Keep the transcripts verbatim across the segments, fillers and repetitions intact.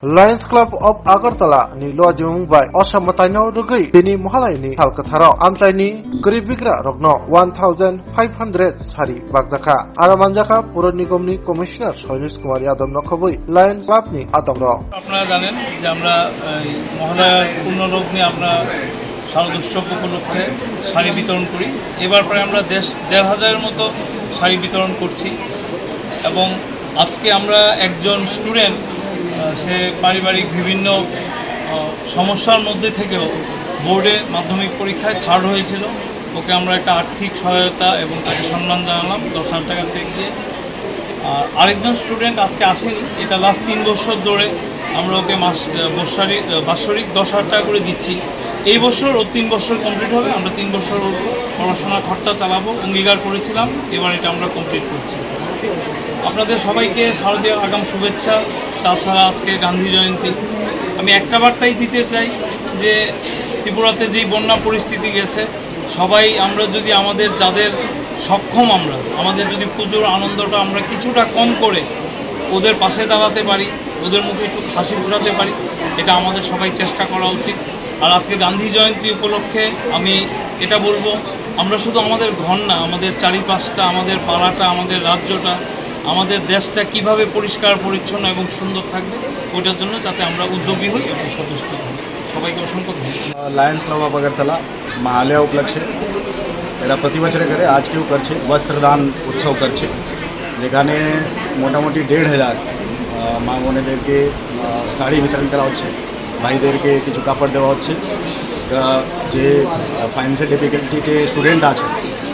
Lions Club of Agartala ni luajimung bai Osha mwtaino rwgwi tini Mahalaya ni sal kwtharo amchaini kwrwi bigra rokno one thousand five hundred sari bakjakha. Aro manjakha Puro Nigom ni Commissioner Sainis Kumar Yadav no khobwi Lions Club ni adong rok. আপনারা জানেন যে আমরা এই মহালয়ার পূর্ণ লগ্নে আমরা শারদোৎসব উপলক্ষে শাড়ি বিতরণ করি। এবার প্রায় আমরা দেশ দেড় হাজারের মতো শাড়ি বিতরণ করছি এবং আজকে আমরা একজন স্টুডেন্ট সে পারিবারিক বিভিন্ন আহ, সমস্যার মধ্যে থেকেও বোর্ডে মাধ্যমিক পরীক্ষায় থার্ড হয়েছিল। ওকে আমরা একটা আর্থিক সহায়তা এবং তাকে সম্মান জানালাম দশ হাজার টাকা চেক দিয়ে। আর আরেকজন স্টুডেন্ট আজকে আসেনি, এটা লাস্ট তিন বছর ধরে আমরা ওকে মাস আহ, বৎসারি- আহ, বাৎসরিক দশ হাজার টাকা করে দিচ্ছি। এই বছর ওর তিন বছর কমপ্লিট হবে, আমরা তিন বছর ওর পড়াশোনা খরচা চালাবো, অঙ্গীকার করেছিলাম, এবার এটা আমরা কমপ্লিট করছি। আপনাদের সবাইকে শারদীয় আগাম শুভেচ্ছা। তাছাড়া আজকে গান্ধী জয়ন্তী, আমি একটা বার্তাই দিতে চাই যে ত্রিপুরাতে যেই বন্যা পরিস্থিতি গেছে, সবাই আমরা যদি আমাদের যাদের সক্ষম আমরা আমাদের যদি পুজোর আনন্দটা আমরা কিছুটা কম করে ওদের পাশে দাঁড়াতে পারি, ওদের মুখে একটু হাসি ফোটাতে পারি, এটা আমাদের সবাই চেষ্টা করা উচিত। আর আজকে গান্ধী জয়ন্তী উপলক্ষে আমি এটা বলবো, আমরা শুধু আমাদের ঘর না, আমাদের চারিপাশটা, আমাদের পাড়াটা, আমাদের রাজ্যটা, আমাদের দেশটা কিভাবে পরিষ্কার পরিচ্ছন্ন এবং সুন্দর থাকবে, ওইটার জন্য যাতে আমরা উদ্যোগী হই এবং সচেষ্ট হই। সবাইকে অসংখ্য ধন্যবাদ। Lions Club of Agartala Mahalaya উপলক্ষে এরা প্রতি বছরে করে, আজকেও করছে, বস্ত্রদান উৎসব করছে, যেখানে মোটামুটি দেড় হাজার আহ, মা বোনেদেরকে আহ, শাড়ি বিতরণ করা হচ্ছে, ভাইদেরকে কিছু কাপড় দেওয়া হচ্ছে। আহ, যে ফাইন্যান্সিয়াল ডিফিকাল্টিতে স্টুডেন্ট আছে,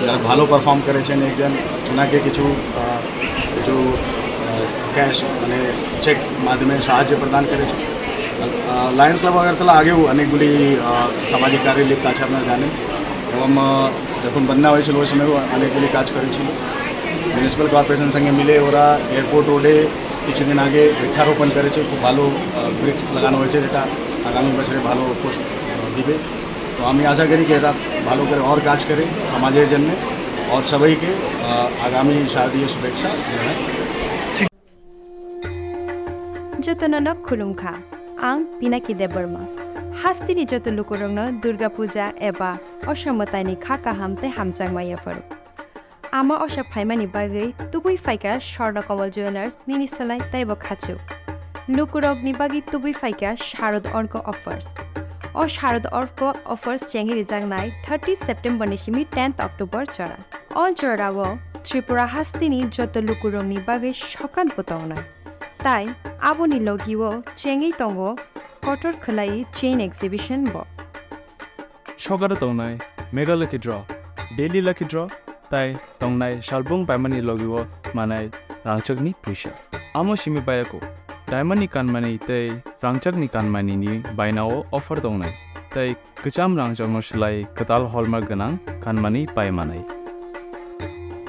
যারা ভালো পারফর্ম করেছেন, একজন ওনাকে কিছু আহ, কিছু ক্যাশ মানে চেক মাধ্যমে সাহায্য প্রদান করেছে। লায়ন্স ক্লাব আগরতলা আগেও অনেকগুলি আহ, সামাজিক কার্যে লিপ্ত আছে, আপনারা জানেন। এবং আহ, যখন বন্যা হয়েছিল, ওই সময়ও অনেকগুলি কাজ করেছিল। মিউনিসিপ্যাল কর্পোরেশন সঙ্গে মিলে ওরা এয়ারপোর্ট রোডে কিছুদিন আগে বৃক্ষারোপণ করেছে, খুব ভালো আহ, বৃক্ষ লাগানো হয়েছে, যেটা আগামী বছরে ভালো পুষ্প আহ, দিবে। তো আমি আশা করি কি এরা ভালো করে ওর কাজ করে সমাজের জন্য। ওর সবাইকে আহ, আগামী শারদীয় শুভেচ্ছা জানাই। Jotono no khulumkha, ang Pinaki Debbarma. Hasteni joto lukurokno Durga Puja eba Osha mwtaini kha kaham tei hamjakma yapharo. Ama Osha phaimani bagwi tubui phaikha Swarna Kamal Jewellers nini slai teibo khachuk. Lukurokni bagwi tubui phaikha Sharad Orko Offers. O Sharad Orko Offers chengwi rijaknai thirty September ni simi tenth October jora. O jorao Tripura hasteni joto lukurokni bagwi sokat bo tongnai. Tai aboni logio chengwi tongo kotor khwlai chain exhibition bo. Sokaro tongnai Mega Lucky Draw, Daily Lucky Draw, tai tongnai salbung paimani logio manai rangchakni puisa. Amo simi bayako, diamond ni kanmani tei rangchakni kanmani ni bainao offer tongnai, tei kwcham rangchakno swlai kwtal hallmark gwnang kanmani pai manai.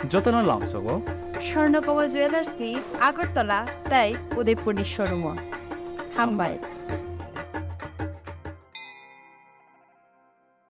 Jotono lamsogo Swarna Kamal Jewellers ni Agartala tei Udaipur ni showroom o. Hambai.